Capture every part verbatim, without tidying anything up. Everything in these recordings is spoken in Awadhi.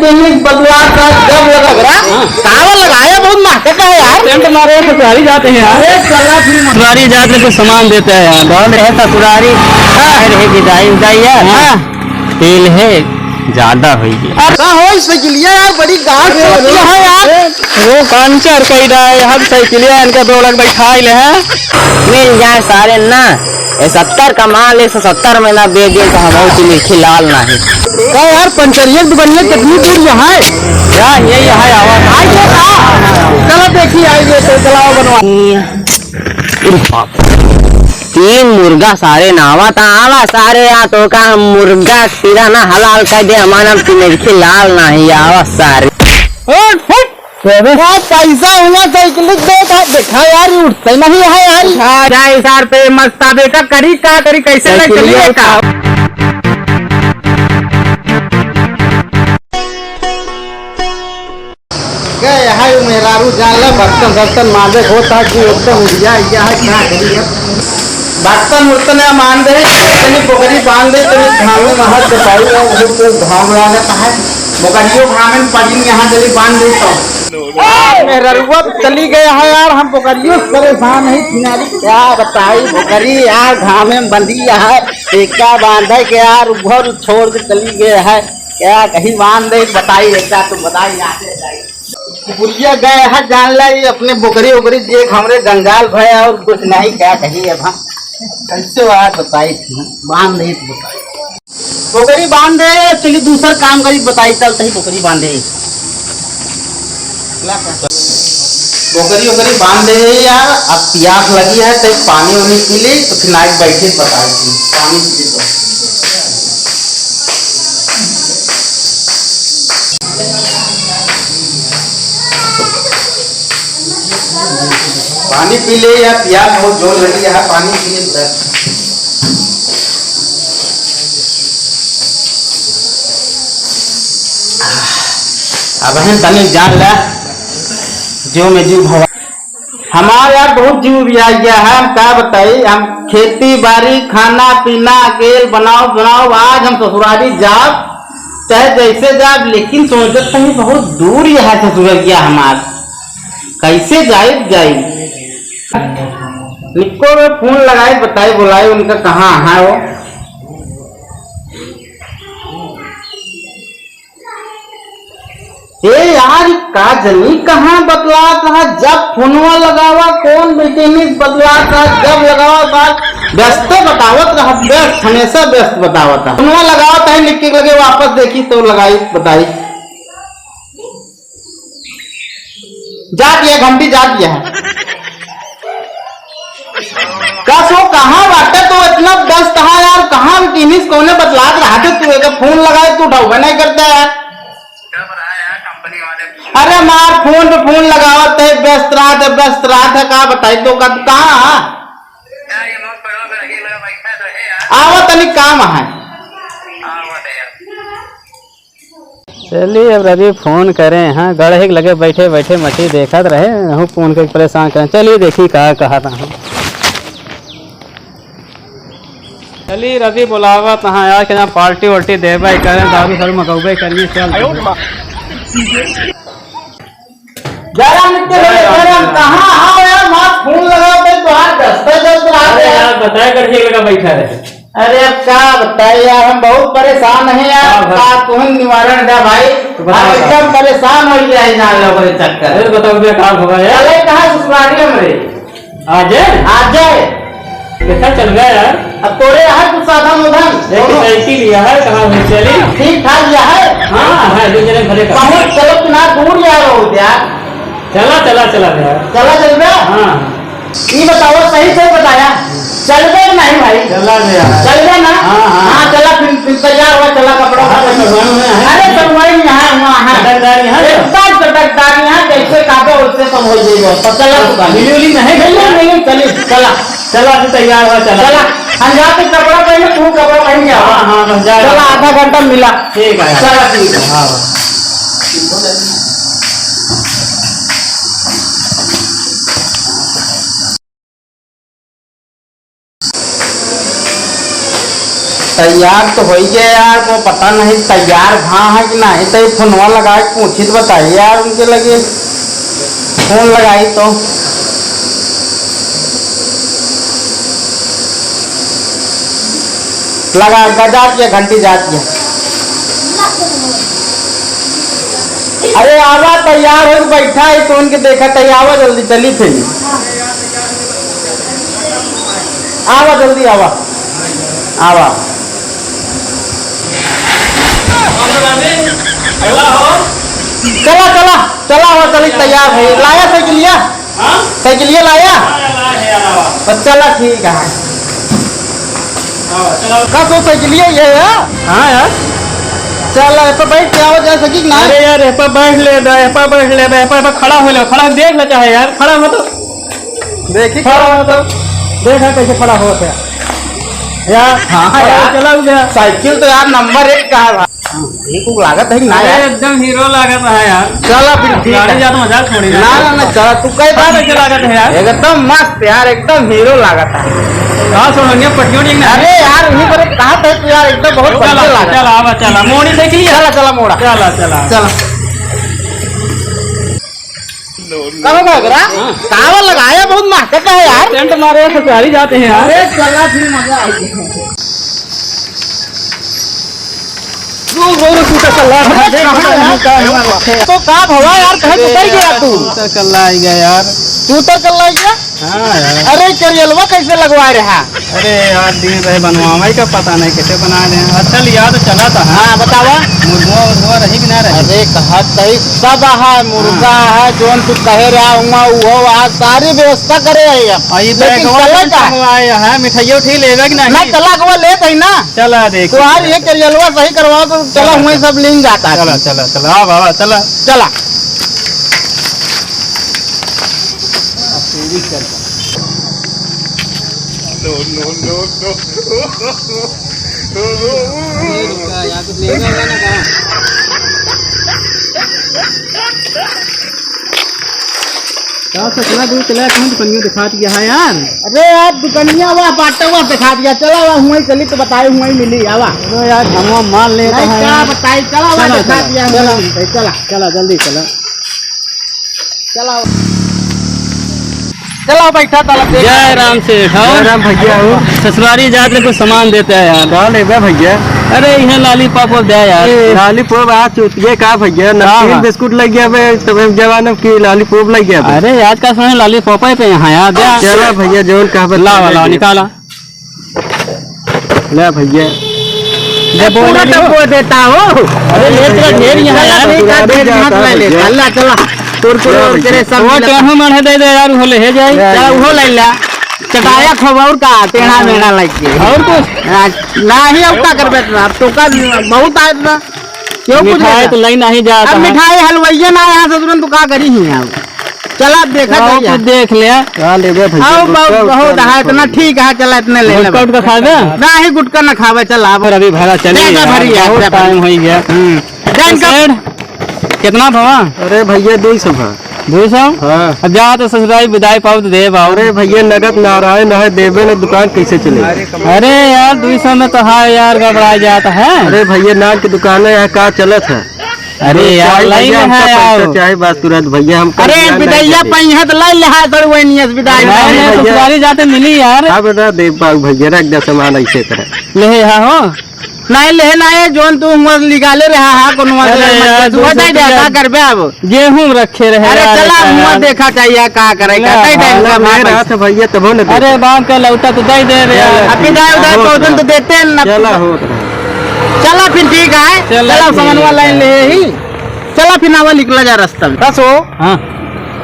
तेल बदला का जब लगा। कावर लगाया, बहुत महकता है यार। सेंट मारे, ससुरारी जाते हैं यार। अरे चला फिर। ससुरारी जाते तो सामान देते हैं यार। बहुत है ससुरारी। हाँ। रहे विदाई, विदाई यार। हाँ। तेल है, ज्यादा होई गया। अब का हो, साइकिलिया यार, बड़ी गांठ से होती है यार। वो पंचर कई रहा है, हम साइकिलिया इनका दो लाख बैठा ले हैं। मिल जाए सारे ना। ए सत्तर का माल, एक सौ सत्तर में ना बेच दे तो हम और तुम्हें खिलाल ना है। का यार, पंचरिया की दुकानिया कितनी दूर यहाँ है? क्या ये यहाँ आवा? आई तो का? चलो देखी, आई ये तो चलाओ बनवा। तीन मुर्गा सारे नावा ता आवा सारे, या तो का हम मुर्गा सिरा ना हलाल कर दे, हमारा नाम तुम्हें खिलाल ना है, आवा सारे। उठ, फुट। अरे हाँ, पैसा हुआ साइकिल दे था, देखा यार, उठते नहीं है यार। हाँ, ढाई हजार रुपये मस्ता बेटा, करी का करी, कैसे ले साइकिल चलिए ये का? गए है मेहरारू जान ला, बर्तन बर्तन मांजे होता कि एकदम उड़िया गया है, क्या करिए? बर्तन उर्तन या मान दे, तनी बोकरी बांध दे, तनी घाम में महक दे पाई, वो तो घाम लागत है, बोकरियो घाम में पड़ी, यहाँ चली बांध दे तो। मेहररुआ चली गए है यार, हम बोकरियो से परेशान है, किनारी क्या बताई, बोकरी यार घाम में बंधी है, एका बांधे के यार घर छोड़ के चली गए है, क्या कहीं बांध दे, बताई, ऐसा तो बताई, यहाँ से जाई। बुढ़िया गए है, जान ला, ये अपने बोकरी ओकरी देख हमरे गंगाल भय और कुछ नहीं, क्या कही अब हम, कैसे बात बताई, बांध नहीं तो बताई। बोकरी बांध दे, चली दूसर काम करी, बताई, चल तही बोकरी बांध दे। बोकरी ओकरी बांध दे यार, अब प्यास लगी है तो पानी वानी पी ले, तो फिर नाइट बैठे बताई, पानी पी ले तो। पानी पी ले यार, प्यास बहुत जोर लगी है, पानी पी ले। अब हम तनी जान ला, जो में जीव भवा। हमार यार बहुत जीव उबिया गया है, हम का बताई, हम खेती बारी, खाना पीना, अकेल बनाओ बनाओ, आज हम ससुरारी जाब, चाहे जैसे जाब, लेकिन सोचत तनी बहुत दूर यह है ससुररिया हमार, कैसे जाइब जाइब। निक्को में फोन लगाई, बताई, बुलाई उनका कहाँ है वो। ए यार, का जनी कहाँ बतलात रहा, जब फोनवा लगावा, कौन बिजनेस बतलात रहा, जब लगावा बात, व्यस्ते बतावत रहा, व्यस्त, हमेशा व्यस्त बतावत रहा। फोनवा लगावत है, लिख के लगे वापस देखी तो लगाई, बताई। जात ये घंटी जात ये है। का सो कहाँ बाटे तो इतना व्यस्त है यार, कहाँ बिजनेस कौने बतलात रहा थे तू, एक फोन लगाए तू उठावे नहीं करता यार। अरे मार फोन पे फोन लगावत है, व्यस्त रहत है, व्यस्त रहत है, का बताई तो का, तू कहाँ है? आवा तनी काम है। चलिए अब रवि फोन करे हैं, गढ़े के लगे बैठे बैठे मछली देखत रहे, हम फोन करके परेशान करें। चलिए देखी का कहत हैं। चली रवि बुलावत हाँ यार, के ना पार्टी वार्टी देबे करें, दारू सारू मगौबे करिए, चल। जरा मित्र, जरा कहाँ हो यार, मार फोन लगाओ तो तोहार दस्ता जल्द आ अरे गया। यार, बताए करके लगा बैठा रहे। अरे अब का बताए यार, हम बहुत परेशान हैं यार, हाँ भाई। का तुहन निवारण दे भाई, तो हम बताओ। एकदम परेशान हो गया है जान लो बड़े चक्कर। अरे बताओ भैया, का होगा यार? चले कहाँ ससुराली हमरे? आजे? आजे। कैसा चल रहा है यार? अब तोरे यहाँ कुछ साधन उधन? एक दोनों? साइकिल लिया है, कहाँ से चली? ठीक ठाक लिया है? हाँ, है, दो जने भले का। बहुत चलो ना दूर जा रहे हो यार। चला, चला, चला यार। चला चल रहा? हाँ, हाँ। ये बताओ, सही से बताया, चल गए नहीं भाई? चला गया। चल गए ना? हाँ, हाँ। हाँ, चला फिर, फिर तैयार हुआ, चला कपड़ा हाँ, तो बनवाना है। अरे बनवाई यहाँ, वहाँ है। चटकदार यहाँ है। एकदम चटकदार यहाँ, जैसे काटो उससे कम हो जाएगा। तो चला दुकान। मिली उली नहीं? मिली, मिली, चली, चला। चला, तू तैयार हो, चला। चला, हम जाते कपड़ा पहने, तू कपड़ा पहन के आ। हाँ, हाँ, बस जा। चला, आधा घंटा मिला। ठीक है। चला, ठीक है। हाँ। तैयार तो होइ गया यार, वो पता नहीं तैयार भा है कि नहीं, तो ये फोनवा लगा के पूछी तो बताई यार उनके लगे। फोन लगाई तो। लगा, ग-, जात गया, घंटी जात गया। अरे आवा, तैयार होइ बैठा है तो उनके देखा, तैयार आवा जल्दी, चली फिर। आवा जल्दी, आवा। आवा। चला, चला, चला, आवा, चली, तैयार है। लाया साइकिलिया? हाँ? साइकिलिया लाया? हाँ, लाया है यार, आवा। तो चला, ठीक है। आवा, चला। का तो साइकिलिया ये है? हाँ यार। चला, ए पे बैठ के आवा जा सकी कि ना? अरे यार, ए पे बैठ ले बे, ए पे बैठ ले बे, ए पे, ए पे खड़ा हो ले, खड़ा देख ले चाहे यार, खड़ा हो तो। देखी खड़ा हो तो। देख कैसे खड़ा होत है। यार, हाँ, खड़ा यार। चला उधर। साइकिल तो यार नंबर एक का है भाई। हाँ, ये को लागत है कि ना अरे, यार? एकदम हीरो लागत है यार। चला फिर ठीक गाड़ी है। जात मजाक छोड़ी ना। ना, ना, ना, चला, तू कह बात कैसे लागत है यार? एकदम मस्त यार, एकदम हीरो लागत है। हाँ, सोहनिया पटियों ठीक ना। अरे यार, यहीं पर कहा था तू यार, एकदम बहुत चला, बढ़िया लागत चला, है। आवा, चला, मोड़ी देख लिया। चला, चला, मोड़ा। चला, चला। चला। कहो घाघरा, कावा लगाया, बहुत महकता है यार। सेंट मारे ससुरारी जाते हैं यार। अरे चला फिर मजा आ गया। तू बोल, तू तो कल्ला है। अरे कहाँ है? तो का भवा यार, कहे तू उतर गया तू? तू तो कल्ला आई गया यार। तू उतर कल्ला आई गया? हाँ यार। अरे करियलवा कैसे लगवा रहा? अरे यार, दिन रहे बनवावे का पता नहीं कैसे बना रहे हैं। अच्छा लिया तो चला था। हाँ, बतावा। मुर्गवा उर्गवा रही कि ना रही? अरे कहत तही सब है, मुर्गा हाँ। है, जोन तू कहे रहा हुआ, वो आज सारी व्यवस्था करे है हम। और ये लेकिन बैगवा चले में का? टंगवाए है, मिठाइयों ठीक लेगा कि नहीं? ना, चला अगवा लेत है ना। चला देख। तो यार ये करियलवा सही करवाओ तो चला चला, हुआ चला। सब लीन जाता है। चला, चला, चला, आ बाबा, चला। चला। No, no, no, no। अरे रुका, यहाँ कुछ लेना होगा ना कहाँ? का ससुरा दूर चला, कौन दुकनिया दिखा दिया है यार? अरे यार, दुकनिया वह बाटा वह दिखा दिया, चला वह हुआई चली तो बताए, हुआई मिली, आवा। अरे यार, धनवा मार लेता नहीं, है क्या यार। बताई, चला वह चला, दिखा चला, दिया, चला। हुआई मिली, चला। चला, जल्दी चला। चलाओ। चलाओ, बैठा, चला, देख। जय राम सेठ, और जय राम भैया, हो। ससुरारी जात ले कुछ सामान देते हैं यार। का लेबे भैया? अरे, इहे लॉलीपॉप और दे यार। ए, लॉलीपॉप आज चूतिए का भैया, का नमकीन बा? बिस्कुट लग गया बे, तब जमाना की लॉलीपॉप लग गया बे। अरे, आज का समय लॉलीपॉप है पे यहाँ यार, दे। चला भैया, जौन कहा बता लावा, दे लावा, दे। निकाला। ले भैया। दे, बोल पूरा दे। डब्बो देता हो। अरे, ले तेरा ढेर यहाँ चला, है। नहीं का ढेर यहाँ से ले ले। चला, चला। कुरकुरे उरकुरे सब वो मिला। टेढ़ा माढ़ा दे दे यार, वो ले, हे जाई। चला, वो ले ला। चटाया खूब और का, टेढ़ा मेढ़ा लग के। और कुछ? हाँ, ना ही अब का करबे इतना, अब तो का बहुत आए इतना। क्यों कुछ मिठाई लेगा? तो लई नहीं जात अब है। मिठाई हलवाइया ना यहाँ ससुरन तो का करी ही अब। चला, अब देखा और जाइए। कुछ देख ले। का लेबे भैया, आओ, गुटखा बहुत, उटखा बहुत, हाँ, ना इतना खाई। ठीक है, चला, इतने ले गुटखा लेबे। उटखा खाबे? ना ही गुटखा ना खाबे, चला, अब। फिर अभी भरा चली देखा यार, भरी है, बहुत देखा टाइम भरी। हो गया। हम्म। जान तो का सेठ, कितना भवा? अरे भैया, दो सौ भा। दो सौ? हाँ। अब जा तो ससुराल विदाई पाओ तो दे पाओ। अरे भैया, नगद नारायण है, देबे न दुकान कैसे चले? अरे यार, दो सौ में तो हाँ यार, गड़बड़ा जाता है। अरे भैया, नान की दुकान है, यहाँ का चलत है? अरे यार, चाहे लाइन भैया, है हमका यार। पैसा चाहे बात तुरंत भैया, हम कर अरे, दिया, नहीं बिदैया देबे। पहिया तो लाई ले, हाथ और वही नियस बिदाई। नहीं, नहीं, भैया। ससुरारी जाते मिली यार। अब ना दे पाऊ भैया, रख दे सामान ऐसे तरह। ले, हाँ, हो। नहीं ले, नहीं, जोन तू हुआ निकाले रहा, हाँ, कोनो अरे वाला यार, तू दो सौ बताई दे, रुपया का करबे अब? गेहूं रखे रहे अरे यार, चला, एक हुआ यार। देखा चाहिए, का करे, का, ना, कई टाइम हाँ, का ले भाई। रहा था भैया, तब हो ना अरे, देता। बाप का लौटा तो दे दे रे यार। चला, अब बिदाई उदाई बहुत तो दिन तो रहा। देते हैं ना। चला, हो रहा। चला फिर ठीक है, चला, चला, ठीक सामान वाला है। ले ही। चला फिर नावा निकला जा रास्ता में। दसो। हाँ।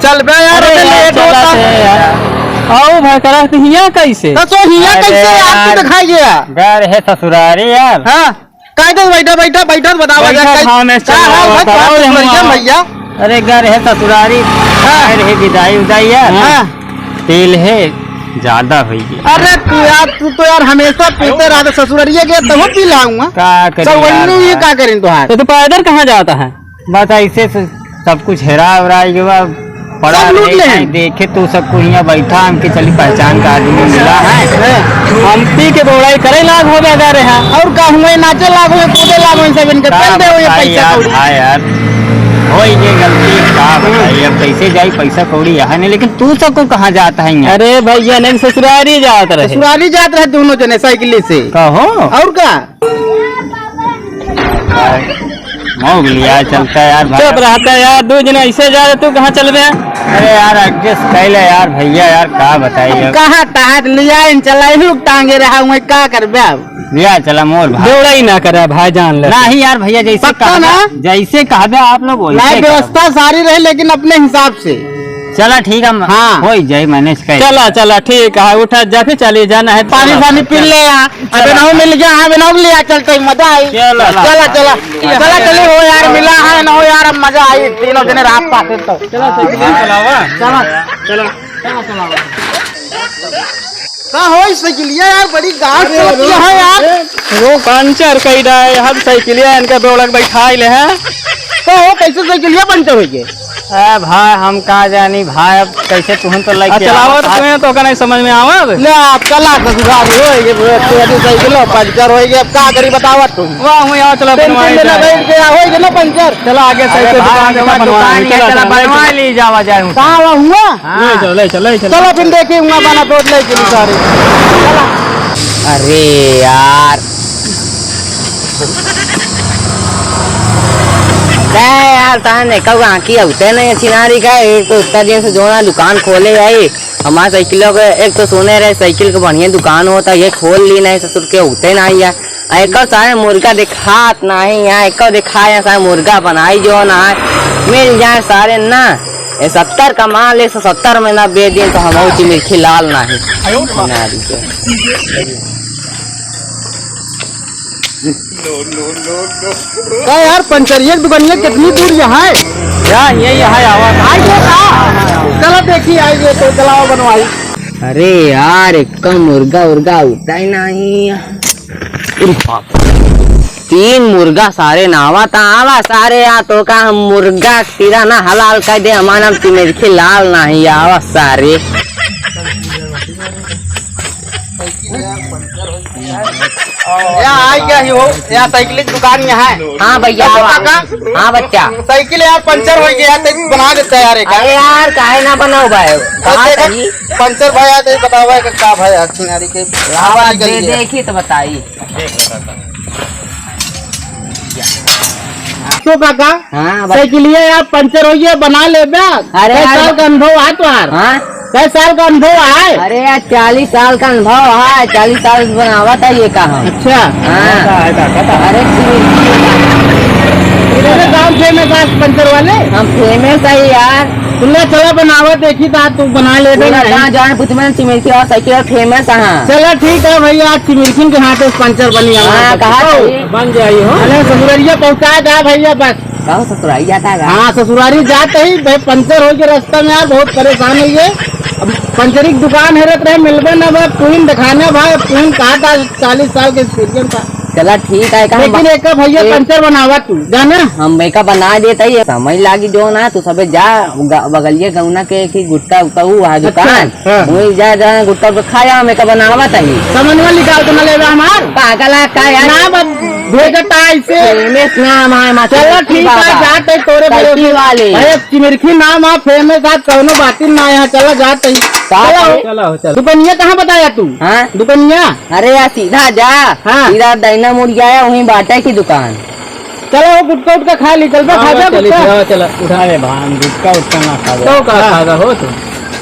चल बे यार, अरे अबे यार, लेट चला होता। थे यार। आओ भाई, करा तो हिया कैसे? दसो हिया अरे कैसे यार, यार। तू दिखाई गया। घर है ससुरारी यार। हाँ। कायदे से बैठा, बैठा, बैठा, बतावा जा, बैठा, कायदे हाँ, मैं का चला हाल हुआ है, था। कौन और हम बढ़िया आओ। भैया? अरे घर है ससुरारी। हाँ। घर है विदाई उदाई यार। हाँ। तेल है ज्यादा हो गया। अरे तू यार, तू तो यार हमेशा पीते रहते ससुरारिया के, तब पी लाऊंगा। का करी सब वही यार नहीं, ये भाई। का करें तुहार? तो तू पैदल कहाँ जाता है? बस ऐसे से सब कुछ हेरा उरा गया। पड़ा सब लूट रहे ले हैं। हैं। देखे तो सब कोई यहाँ बैठा, हमके चली पहचान का आदमी मिला है। हैं। हम पी के बौड़ाई करे लाग हो गया जा रहे हैं। और का हुए, नाचे लाग हुए, कूदे लाग हुए, सब इनके का चल दे हुए बताई पैसा यार, कौड़ी। हाँ यार, हो ये गलती का बताई, अब कैसे जाई पैसा कौड़ी यहाँ नहीं, लेकिन तू सबको कहाँ जाता है यहाँ? अरे भैया, नहीं ससुरारी जात रहे। ससुरारी जात रहे दोनों जने साइकिल से। कहो। और का? मौग लिया चलता है यार भाई। चुप रहता है यार, दो जने ऐसे जा रहे, तू कहाँ चल रहे? अरे यार, adjust कर ले यार भैया, यार का बताई अब। कहाँ तहात लिया इन चला, इहू टांगे रहा हूँ, का करबे अब? लिया चला मोर भाई। बेवड़ा ही ना करे भाई, जान ले। नहीं यार भैया, जैसे पक्का कहबे, ना? जैसे कहबे आप लोग वैसे नहीं, करब। व्यवस्था सारी रहे, लेकिन अपने हिसाब से। चला ठीक है, हम हाँ। हो ही जाए, manage कर। चला, चला, ठीक है, उठा जा, फिर चली जाना है। पानी चला, सानी पी चला। ले यहाँ। अबे ना मिल गया, हाँ, बे ना लिया, चलते ही मजा आई। चला, चला, चला। चला, चला, चली हो यार, मिला है ना हो यार, अब मजा आई, तीनों जने रात पाते तो। चला, साइकिल चलावा। चला। चला, चला, चला। का हो इस साइकिलिया यार, बड़ी गांड अरे, चलती है यार। वो पंचर कई डाए, हम साइकिलिया इनका बेवड़ा के बैठा ले हैं। का हो, कैसे साइकिलिया पंचर हो गए? ए भाई, हम का जानी भाई, अब कैसे तुहन तो लइके आ, चलावत आवत तुम्हें तो का नहीं समझ में आवत? ले, आप चला ससुराल हो, ये तेरी साइकिल हो, पंचर हो गया, अब का करी बतावत तुम? वाह, हुई आओ, चला टेंशन बनवाई लेना जाए। बैठ गया, हो गया ना पंचर। चला आगे अरे साइकिल भाई, दुकान हमार देखा दुकान बनवाई, है, चला, चला चला, बनवा चला। ली जावा जाए। कहाँ हुआ? हाँ। ले चलो, ले चलो, ले चलो। चलो फिर देखिए, हुआ बना तो ले चली सारी। चला। अरे यार। अरे यार, तहन ने कहू आँखी अउते नहीं है छिनारी का, एक तो इतना दिन से जोना दुकान खोले आई, हमार साइकिलों के, एक तो सुने रहे साइकिल के बढ़िया दुकान होता, ये खोल ली नहीं, ससुर के होते नहीं है। आ एको सारे मुर्गा दिखात नहीं है, एको दिखाए सारे मुर्गा बनाई जो ना है, मिल जाए सारे ना। ये सत्तर का माल एक सौ सत्तर में ना बेच दिन तो हम चिमिरखी लाल नहीं। नारी के। का यार, पंचरिया की दुकानिया कितनी दूर यहाँ है? यहाँ, ये यहाँ आवा। आइए का? चलो देखी, आइए तो चलाओ बनवाई। अरे यार, एक मुर्गा उर्गा उठता ही नहीं। अरे बाप। तीन मुर्गा सारे नावा ता आवा सारे, या तो का हम मुर्गा तीरा ना हलाल कर दे, हमारा नाम चिमिरखी लाल नहीं आवा सारे। या आ गया ही हो, या साइकिल की दुकान यहाँ है। हाँ भैया, तो आवा। काका? हाँ बच्चा। साइकिल यार पंचर हो गया, तो बना देता यार एक। अरे यार, काहे ना बनाओ भाई? तो कहाँ देखो, सही? पंचर भाई, तो बताओ भाई, का भाई यार, छिनारी के आवाज आवाज दे, निकल गया। देखी तो बताई। तो काका, हाँ, बस। साइकिलिया यार पंचर हो गया, बना ले बे। अरे कै यार। साल का अनुभव है तुम्हार? हाँ? कै साल का अनुभव है? अरे यार, चालीस साल का अनुभव है, चालीस साल बनावत है ये का हम। अच्छा। हाँ। अरे तेरे गाँव फेमस आज पंचर वाले? हम फेमस है यार। तुमने चला बनावा देखी तो तू बना ले दे पूरा नहीं। गाँव जान पूछ में चिमिरखी और साइकिल और फेमस है। चला ठीक है भैया, आज चिमिरखिन के हाथ से पंचर बनी हमारा हाँ, सब। कहा तो। बन जाई हो। अरे ससुररिया पहुँचा दा भैया बस। कहो ससुरारी जाता है? हाँ, ससुरारी जात ही, भाई, पंचर हो गया रास्ता में यार, बहुत परेशान हो गए। अब पंचरी की दुकान हेरत रहे, मिलबे ना बा, तुम दिखाने भाई, तुम कहा था चालीस साल के एक्सपीरियंस था। चला ठीक है, कहाँ लेकिन बा-, एक भैया एक पंचर बनावा तू, जाना? हम मेका बना देता ही, समय लागी जो ना, तू सबे जा, ग-, बगलिया गौना के एक ही गुटका उटका हुआ है अच्छा, दुकान, हाँ। वही जा, जा गुटका उटका खाया, मेका बनावा तही। समझ में निकाल के ना लेवे हमार। पागल है का यार? ना बा-, भेजता ऐसे। फेमस नाम है, माँ चलो चिमिरखी ठीक है, बाबा। जाते तोरे साइकिल भरोसे। वाले। अरे चिमिरखी नाम है, फेमस आज कौनो बातिन ना है, चलो जाते ही। साथ चलो। में। चलो, चलो। दुकनिया कहाँ बताया तू? हाँ? दुकनिया? अरे यार सीधा जा। हाँ। सीधा दाहिना मुड़ जाया, वहीं बाटे की दुकान। चलो वो गुटका उटका खा ली, चल बे, हाँ, खा जा चली, गुटका। चलो, चलो, उठा ले भान, गुटका उटका ना खा ले। तो का हाँ। खाएगा हो तू?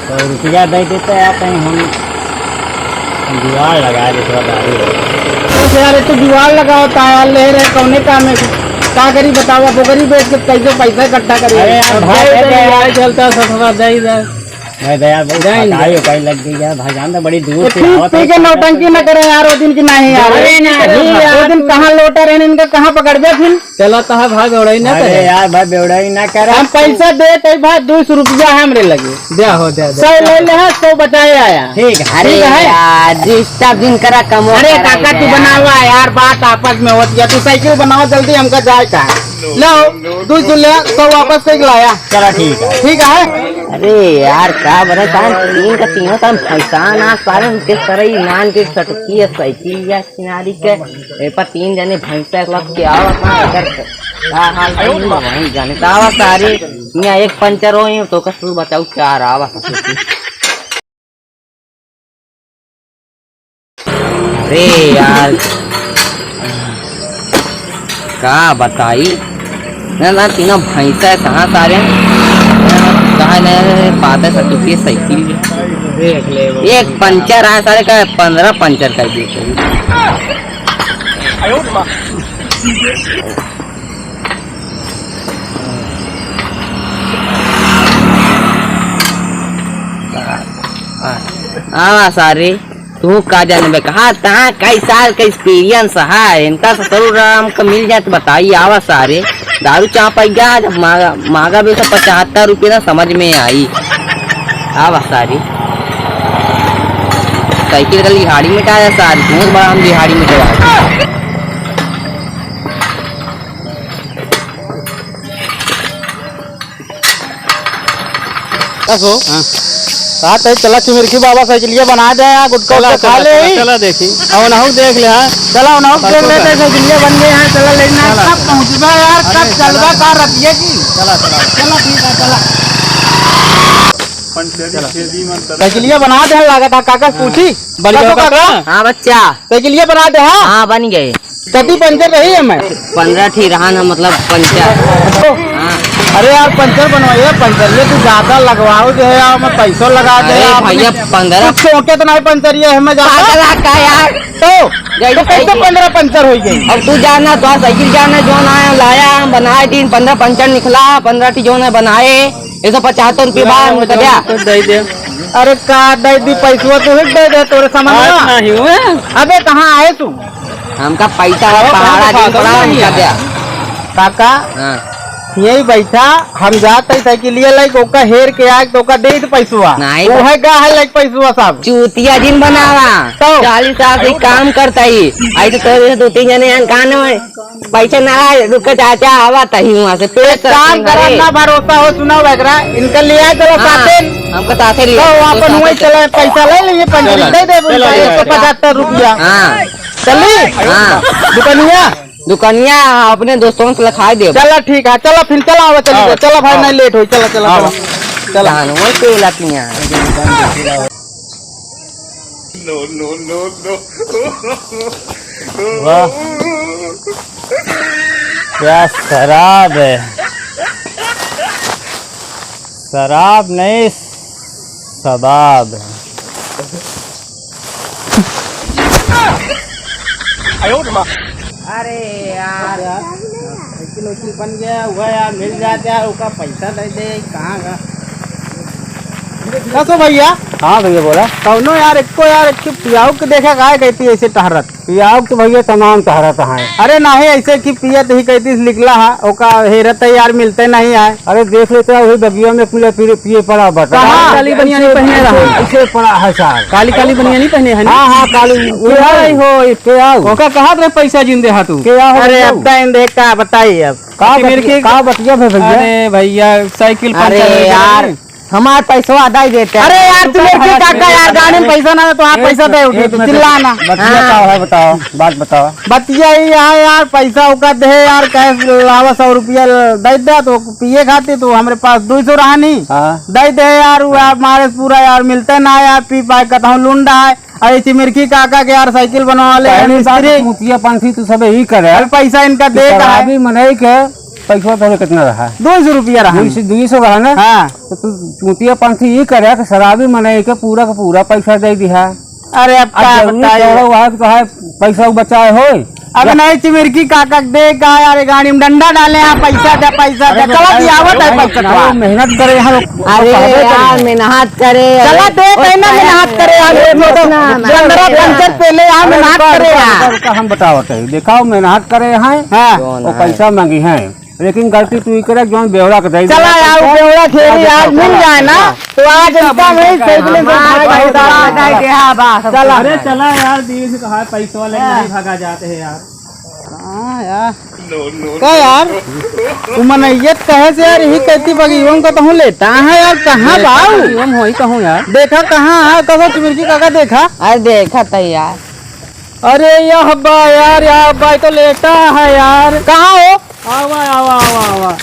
तो रुपया दे देते यार, कहीं हम जुगाड़ लगा दे, थोड़ा दारू हो। तो यार, ये तो जुगाड़ लगाओ, ताया ले रहे, कौने काम में? का करी बताओ, अब ओकरी बेच के कैसे पैसा इकट्ठा करी? अरे यार, अब भाई, दे दे अरे यार। यार, चलता ससुरा, दे दे। मैं दे यार, भाई, जाएंगे। पटाई उटाई लग गई यार, भाई, जान दे, बड़ी दूर ये से पी, आवत पी है। के नौटंकी न करे यार, वो दिन की नहीं यार। अरे ना, वो दिन कहाँ लोटा रहे, इनका कहाँ पकड़ गया फिर? चला तो है भाई, बेवड़ाई ना अरे करे। यार भाई, बेवड़ाई ना करे। हम पैसा दे तो भाई, दो सौ रुपया हमरे लगे। दे हो, दे, दे। सौ ले ले, हाँ, सौ बचाए आया। ठीक है। अरे ठीक है। यार, disturb दिन करा, कमो अरे करा काका, तू यार। बनावा यार, बात आपस में होत गया। तू साइकिल बनावा जल्दी, हमका जाए का है। लो, दो सौ ले, सौ वापस करके लाया। चला ठीक है। ठीक है। अरे यार, का बने, सारे तीन का तीनों सारे भैंसा ना, सारे उनके सरे ईमान के सटकी है साइकिल या किनारी के। ए पर तीन जने भैंसा लग के आओ, अपना इधर से। का हाल है, वहीं जाने का आवा सारे। यहाँ एक पंचर हो, तो का तू बचाऊ चार आवा। अरे यार, का बताई ना, ना, तीनों भैंसा है, कहाँ सारे कहाँ नहीं पाते, सब टूटी साइकिल। देख ले वो। एक पंचर है सारे का, पन्द्रह पंचर कर दिए। आवा सारे, तू का जानबे, कहा तहाँ कई साल का experience है इनका। ससुर राम का मिल जाए तो बताई, आवा सारे। दारू चाह पाई गया, जब मांगा, मांगा भी तो पचहत्तर रुपये ना समझ में आई। आवा सारे, साइकिल का लिहाड़ी मिटाया सारे, बहुत बड़ा हम लिहाड़ी मिटाया। कसो? हाँ। कहा तई चला चिमिरकी बाबा साइकिलिया बना दे, यहाँ गुटखा चला, उटखा खा चला, ले चला, ही। चला देखी। और उनहु देख ले, हाँ। चला उनहु देख ले, तो साइकिलिया बन गए हैं, चला लेना। चला, कब चला। पहुँचबा यार, कब अरे, चलबा चला। का रतिया की? चला, चला। चला ठीक है, चला। चला। साइकिलिया बना दे, लागत है, काका हाँ। पूछी? बढ़िया कसो काका? काका? हाँ बच्चा। साइकिलिया बना दे, हाँ? हाँ, बन गए। कति पंचर रही है मैं? पन्द्रह ठी रहन है, मतलब पंचर। तो, हाँ। अरे यार, पंचर बनवाइए, पंचर ये तू ज्यादा लगवाओ जो है यार, मैं पैसों लगा दे अरे यार, भैया, अपने पन्द्रह कुछ चौके तो नहीं पंचर ये है, मैं ज्यादा पगला का यार? तो, गाड़ी तो कैसे साइकिल। पन्द्रह पंचर हो गई? अब तू जाना, तो साइकिल जाना, जो ना लाया, बनाए दिन पन्द्रह पंचर निकला, पन्द्रह ठी जो ना बनाए, ये तो पचहत्तर रुपये बाद में कटा। तो दे दे। अरे का दे दी पैसवा, तू ही दे दे तोरे सामान आज ना। नहीं हुए। अबे कहाँ आए तू? हमका पैसा है, अरे पहाड़ा पैसा दिन पड़ा, नहीं हमका है। द्या। काका, हाँ। यही बैठा, हम जात है साइकिलिया लाइक, ओका हेर के आए, तो ओका दे दे पैसवा। नहीं वो तो है का है लाइक पैसवा सब? चूतिया जिन बनावा। तो? चालीस साल से काम करता ही। आई तो तोरे दो तीन जने यहाँ कान में पैसा ना आए, रुक चाचा, आवा तही वहाँ से, पेश एक काम करते हैं, करा, अरे। ना भरोसा हो, सुनाओ वगैरह, इनका ले आए, चलो हाँ, साथे। हमको साथे ले तो आए, अपन साथे वही चले। चला, पैसा ले लिए, पंचरी चला, दे दे, चला, उनका चला, एक सौ पचहत्तर रुपया। हाँ। चली? हाँ। दुकनिया? दुकनिया अपने दोस्तों से लिखाई दे। चला, ठीक है, चला, फिर चला, आवा, चली आओ। जा, चला भाई, आओ। नहीं लेट होई, चला, चला, आओ। चला। चला। जान, वही पे लातियाँ। No, no, no, no। वाह, क्या शराब है, शराब नहीं, शबाब है। अरे यार, साइकिल वाइकिल बन गया हुआ यार, मिल जाता यार, ओका पैसा दे दे, कहाँ का? कसो भैया? हाँ भैया बोला। कौनो यार, एको यार, एक पियाऊ के देखा का है, कहती ऐसे टहरत। पियाऊ तो भैया तमाम टहरत है। अरे नहीं, ऐसे कि पियत ही कहती निकला है, ओका हेरत है यार, मिलते नहीं है। अरे देख लेते हैं, वही बगिया में पूरा पिए, पिए पड़ा बता। कहाँ? काली बनियानी पहने रहा। ऐसे पड़ा है सार। काली काली बनियानी पहने है ना? हाँ, हाँ, काली। के आई हो, के आओ? ओका कहा रे पैसा जिन दे हा तू? के आओ, अरे बताओ। अब टाइम देख का बताई अब। का बतिया, का बतिया भे भैया? अरे भैया, साइकिल अरे पंचर हो गया यार, रे। हमार पैसवा दे देते हैं। अरे यार, तू मेरे की काका यार, गाड़ी में पैसा ना है तो आप एक पैसा दे मिनट, उठे, एक मिनट, चिल्लाना। बतिया हाँ। का है बताओ, बात बताओ। बतिया ई है यार, पैसा ओका दे यार, कैश लावा सौ रुपया दे दे तो पिए खातिर, तो हमरे पास दो सौ रहा नहीं। हाँ। दे दे यार, वो यार मारे पूरा यार मिलते ना यार, पी पाए कतहूँ लुंडा है। अरे चिमिरकी काका के यार साइकिल बनवा ले यार, पहली बात मिस्त्री। तो चूतिया पंथी तू सबे ही करे। अरे पैसा इनका कि दे का है? शराबी मनई के पैसा तोरे कितना रहा? दो सौ रुपया रहा। दो सौ, दो सौ रहा ना? हाँ। तो तू चूतिया पंथी ई करे कि शराबी मनई के पूरा का पूरा पैसा दे दिहा। अरे अब अब का जरूरी बताई? तोहरा हुआ है कि तोहार पैसा बचाए होए? अब या नहीं चिमिरकी काका के दे का यार, गाड़ी में डंडा डाले हैं, पैसा दे, पैसा दे। अरे चला भाई, दियावत है भाई, पैसा। भाई, मेहनत करे हैं लोग। अरे यार, मेहनत करे। चला दे, ओए, कहना मेहनत करे यार, ये तो ना, ना, पंद्रह ना। पंचर पहले यार अरे मेहनत रुका, करे रुका, यार। रुका, रुका, हम बतावत है। दिखाओ, मेहनत करे हैं। हाँ। वो पैसा मांगी हैं। लेकिन गलती तू ही करे, जौन बेवड़ा के दे चला दे। यार, वो बेवड़ा खेली यार, मिल जाए ना, तो आज इनका वही सही में हाँ, भाई, भाई, भाई, भाई, हाँ, बस। चला। अरे चला यार, दीदी से कहा पैसा वाले हाँ। नहीं भागा जाते हैं यार। हाँ यार। का यार, उ मनैयत कहे से यार, यही कहती बगीवन का तहूँ लेटा है यार, कहाँ बाऊ? बगीवन होई कहूँ यार। देखा कहाँ है, कसो चिमिरकी काका देखा। अरे देखा त यार। अरे यह बा यार, यह बा तो लेटा है यार। कहाँ हो? आवा, आवा, आवा, आवा।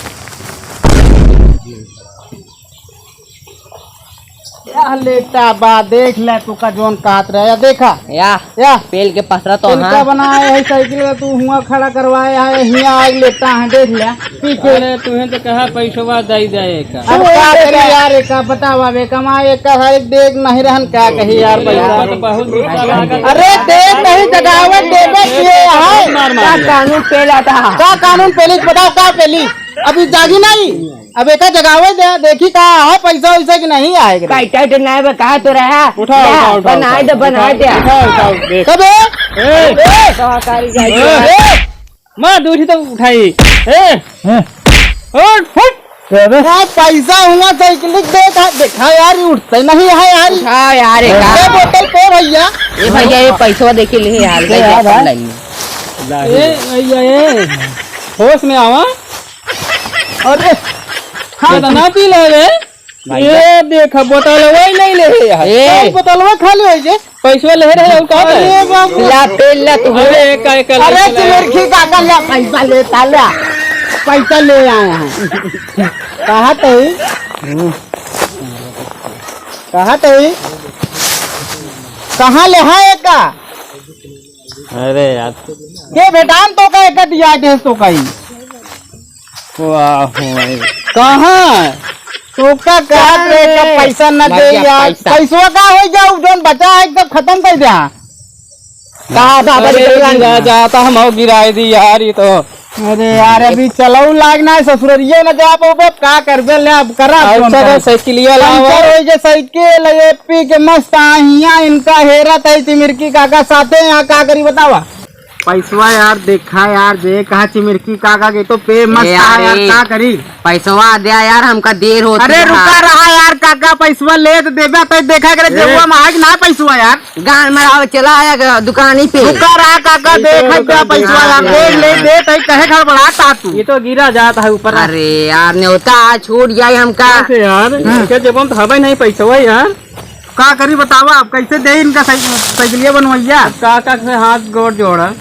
या लेटा बा, देख ले तू का जौन कात रहे, या देखा। या, या। पेल के पसरा तो पेल हाँ। का बनाए है साइकिल का, तू हुआ खड़ा करवाए है, हिया आग लेटा है, देख ले। पीछे। अरे, तुहें तो कहा पैसवा दई जाए का। अब का करी यार, एका बतावा बे, कमाए एका है, देख नहीं रहन का कही यार पैसा। तो बहुत बुरा लागत। अरे, देख नहीं जगावत देबे किए है। मार, मार। का कानून पेला था? का कानून पेली, बताओ का पेली? अभी जागी नहीं। अब एका जगावे दे, देखी का है पैसा वैसा कि नहीं आए के। काई टाइट ना बे, कहा तो रहा। उठाओ, ले, उठाओ, उठाओ, बनाए दे, उठाओ, बनाए दे। उठाओ, उठाओ, देख। कबे? ए! ए! सहकारी जाए ए! ए! मार दो उठी तो उठाई। ए! हैं? उठ, फुट। क्या बे? हाँ, पैसा हुआ साइकिल देख, देखा यार, ये उठते नहीं है यार। उठा यार, एक ए, बोतल पे भैया। ए भैया, ये पैसा देखे ले यार, ए, भैया, यार, अपन भाई। लाइन में। ए भैया, ए, होश में आवा। अरे, हाँ। कितना पी ले रे? भाई ये देख, बोतलवा ही नहीं ले है यार। ए। कौन बोतलवा खाली होई जे? पैसवा ले रहे हो का? अरे बाबू। ला, पेल ला तू। अरे, का, का, अरे, ला, ला। चिमिरकी काका, ला, पैसा ले, ला। पैसा ले आए हैं। कहाँ ते? कहाँ ते? कहाँ ले है एका? अरे यार। के भेटान तो का एका दिया दे तो कहीं। वाह, वाह। कहाँ? तोका का कहाँ दे का रे? पैसा न मर दे गया यार। पैसा। पैसवा का हो जाऊ, जौन बचा है, एकदम खत्म कर दिया। कहाँ था, अरे, बड़ी गिरा जाता, हम और गिराए दी यार, ये तो। अरे यार, अभी चलाऊ लाग ना है, ससुररिये न जा पाबो, का करबे, ले अब करा अच्छा, जौन का। साइकिलिया लावा। पंचर हो गए साइकिल, ये पी के मस्त आहिया, इनका हेरा तई चिमिरकी काका साथे, यहाँ का करी बतावा? पैसवा यार, देखा यार, जे कहा चिमिरकी काका के तो पे मस्त ए आ यार, यार, ए, का करी? पैसवा द्या यार, हमका देर होत अरे है। रुका रहा यार, काका पैसवा ले तो देबे, तो देखा करे ए। जेबुआ में है कि ना पैसवा यार। गान मरावे चला आया ग-, दुकानी पे। रुका रहा काका, पैसा देख रुका क्या पैसवा यार, यार। दे ले, दे, तई कहे गड़बड़ाता तू। ये तो गिरा जाता है ऊपर। अरे यार, नेवता आज छूट जाए हमका। कैसे यार? हाँ। क्या जेबुआ में तो हवे नहीं पैसवा यार। का करी बतावा, अब कैसे दे इनका साइकिल, साइकिलिया बनवैया? अब काका से हाथ गोड़ जोड़ा,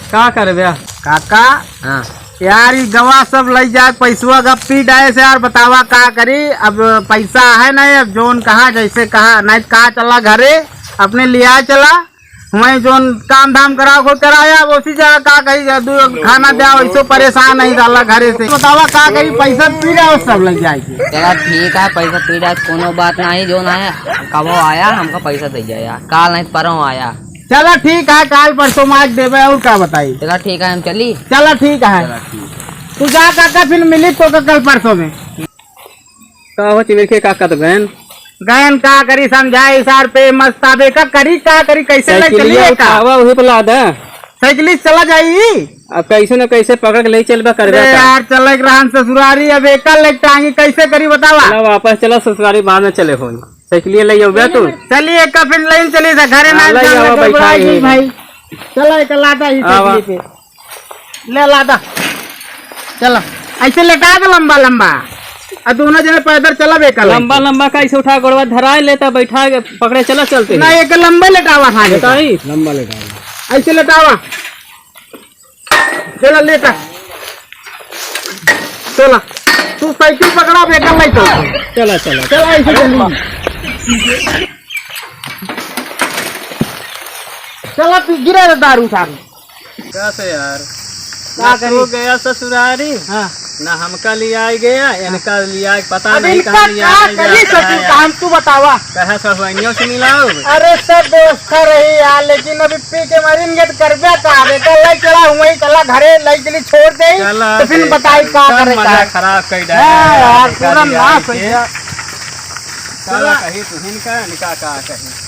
का करबे? काका, हाँ। यार, ई गवा सब लई जाके पैसवा का पी डाए से यार, बतावा का करी? अब पैसा है नहीं, अब जौन कहा जैसे कहा, नहीं तो कहा चला घरे, अपने लिया चला, वहीं जौन काम धाम कराओ को कराया, अब उसी जगह का कही, दू खाना द्या, वैसो परेशान नहीं डाला घरे से। बतावा का करी, पैसा पी डाए सब लई जाए के। चला ठीक है, पैसा पी डाए, कोनो बात नहीं, जौन है, कबो आया, हमका पैसा दे जाया, काल नहीं परसों आया। चला ठीक है, काल परसों माज देबे, और का बताई? चला ठीक है, हम चली। चला ठीक है। चला ठीक। तू जा काका, फिर मिली तो का कल परसों में। का हो चिमिरके काका तो गयन? गयन का करी, समझाई सार पे मस्ताबे, का करी, का करी, कैसे ले साइकिलिया चलिए का? उठावा, वही पे लादा। साइकिल से चला जाई। अब कैसे न कैसे पकड़ के ले चलबा करबे अरे का? यार, चले के रहन ससुरारी, अब एका ले टांगी कैसे करी बतावा? चला वापस चला ससुरारी, बाद में चले होई। साइकिलिया ले आउबे तू? चलिए, का फिर लाइन चली था, घरे हाँ, ना ले जाना, आवा, गड़बड़ा बैठा गई ही। भाई। चला, एक लादा ही आवा। साइकिल पे। ले लादा। चला। ऐसे लेटा दे लंबा लंबा। आ दोनों जने पैदल चला बे, का लंबा लंबा का ऐसे उठा, गोड़वा धराए लेता, बैठा के पकड़े चला चलते हैं। ना, एक लंबा लेटावा था, लेटा ही। लंबा लेटावा। ऐसे लेटावा। चला, लेटा। चला। तू साइकिल पकड़ा, बेटा, मैं चलता हूँ। चला, चला। चला, ऐसे चल। चला, तू गिरा रे दारू सारू। कैसे यार? का ना करी? तू गया ससुरारी, हाँ। ना हमका लिया गया, इनका लिया, पता अब नहीं इनका कहाँ लिया का नहीं करी गया, ससुर, कहाँ का हम तू बतावा। कहे सहुआइनियों से मिलाओ। अरे सब व्यवस्था रही यार, लेकिन अभी पी के मरिन के तो करबे का, बेटा लाई चला हुआ ही चला घरे, लाई चली छोड़ दे, चला तो फिर से बताई का सब करे मजा का। खराब कर डाला हाँ यार, यार, पूरा इनका नाश हो लिया गया। चला चला। कही तुहिन का, इनका का कही।